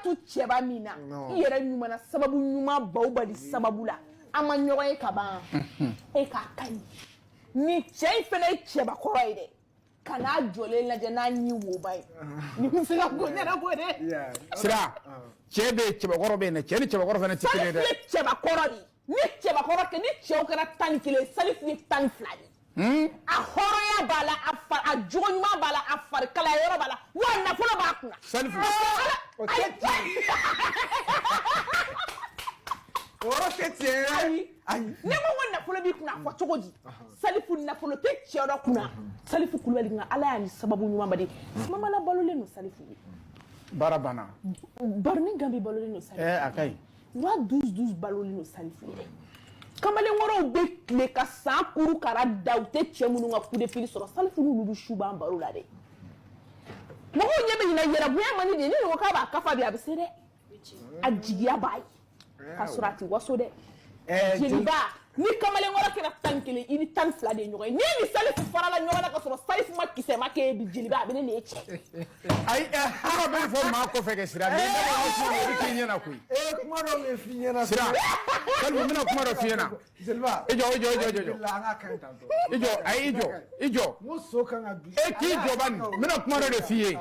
to cɛba min na, i yɛrɛ ɲuman na, sababu ɲuman baw bali sababu la, an ma ɲɔgɔn ye ka ban, e k'a ka ɲi. Ni cɛ in fana ye cɛbakɔrɔ ye dɛ, ka n'a jɔlen lajɛ n'a ɲi woba ye, ni bɛ se ka ko ɲɛnabɔ dɛ. Sira, cɛ bɛ yen, cɛbakɔrɔ bɛ yen dɛ. Cɛ ni cɛbakɔrɔ fana tɛ kelen ye Salifu dɛ. ye cɛbakɔrɔ de ye. Ni cɛbakɔrɔ kɛ, ni cɛw kɛra 11 ye, Salifu ye 12 de ye. A hɔrɔnya b'a la, a fa, a jogo ɲuman b'a la, a farikalaya yɔrɔ b'a la, wa nafolo b'a kunna. Salifu. Ala ayi. O yɔrɔ tɛ tiɲɛ ye. Ayi. Ayi. Ne ko nafolo b'i kunna, a fɔ cogo di? Salifu, nafolo tɛ cɛ dɔ kunna. Salifu Kulubali, nka Ala y'a ni sababu ɲuman ba di. Mamala balolen don Salifu ye. Baara banna. Baroni Gambi balolen don Salifu. Ɛɛ, a ka ɲi. Roi 12 12 balolen don Salifu ye. Kamalenkɔrɔw bɛ tile ka san kuru kara da, u tɛ cɛ minnu ka coup de fil sɔrɔ, Salifu n'olu bɛ su ban baro la dɛ. Mɔgɔw ɲɛ bɛ ɲinɛ yɛrɛ bonya man di de. Ni nin ko k'a b'a kafa bi, a bɛ se dɛ. A jigiya b'a ye k'a sɔrɔ a tɛ waso dɛ. Jeliba, ni kamalenkɔrɔ kɛra 11, i ni 12 de ye ɲɔgɔn ye. Ni ni Salifu farala ɲɔgɔn na ka sɔrɔ Salifu ma kisɛ ma kɛ ye bi, jeliba, a bɛ ne n'e cɛ. Ayi, ɛ, kuma bɛ fɔ maa kɔfɛ kɛ, Sira, n'i da bɔ kuma o bɛ k'i ɲɛna koyi. Ee, kuma dɔ bɛ f'i ɲɛna. Sira, Salifu, n bɛna kuma dɔ f'i ɲɛna. Jeliba. I jɔ, i jɔ, i jɔ, i jɔ. An ka kan tantɔ. I jɔ, ayi, i jɔ, i jɔ. N ko so kan ka bi. E k'i jɔ bani, n bɛna kuma dɔ de f'i ye.